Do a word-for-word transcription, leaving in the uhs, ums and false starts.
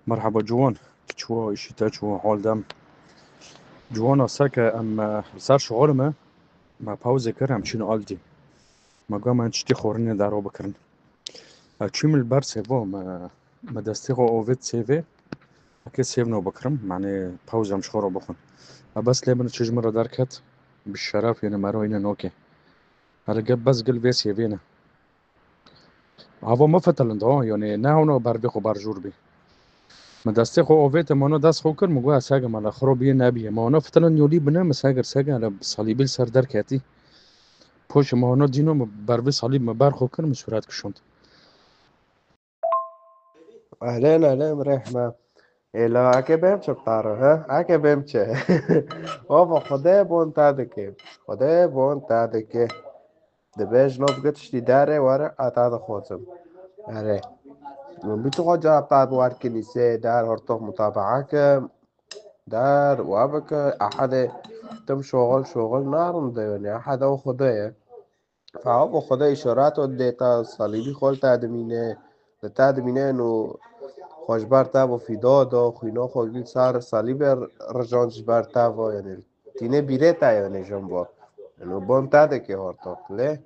Merhaba ciwan. Çiwa îşî te, çiwa hal dem? Ciwana, seke em, e, li ser şixul me, me pawzê kir, em çîn Aldi. Me got me çitî xwarinê dero bikirin. E, çîm li ber sêvo, me, me destê xwe ovêt sêvê, eke sêv no bikirim, yani pawz em ji xwe re bixwin. E, bes lê min çi ji min re derket, bi şeref yene mero yine nokê. Hele gel bes gil vê sêvê ne. Hava me fetilind ha, yani ne hewna ber vê xwe berjûr bî. Me destê xwe ovête, me hona dest xwe kir, me got, "Sege me le xiro biyê nebiye." Me hona fetilind yolî bine, me seger, sege le salîbî li ser derketî. Poşê me hona dîno, me ber vê salîb me ber xwe kir, me sûret kişand. Ehlên, ehlên, rehme. Êla, eke bêm çi bi taro, he? Eke bêm çi? Baba, Xwedê bon te dike. Xwedê bon te dike. Dibê ji no bike tiştî derê were, a te dixwazim. Erê. Min bî tu xwe cevap te di war kinîsê, der hortox mutabaa ke, der wa bike, ehedê tim şoxil, şoxil narin de yone, ehede o Xwedê ye. Fa o Xwedê îşaret o dê te salîbî xwe li te dimîne, li te dimîne û xwe ji ber te bo fîda do, xwîna xwe gil sar salîbê rijan ji ber te vo, yani tîne bîrê te, yani jin bo. Yani bon te dike hortox, lê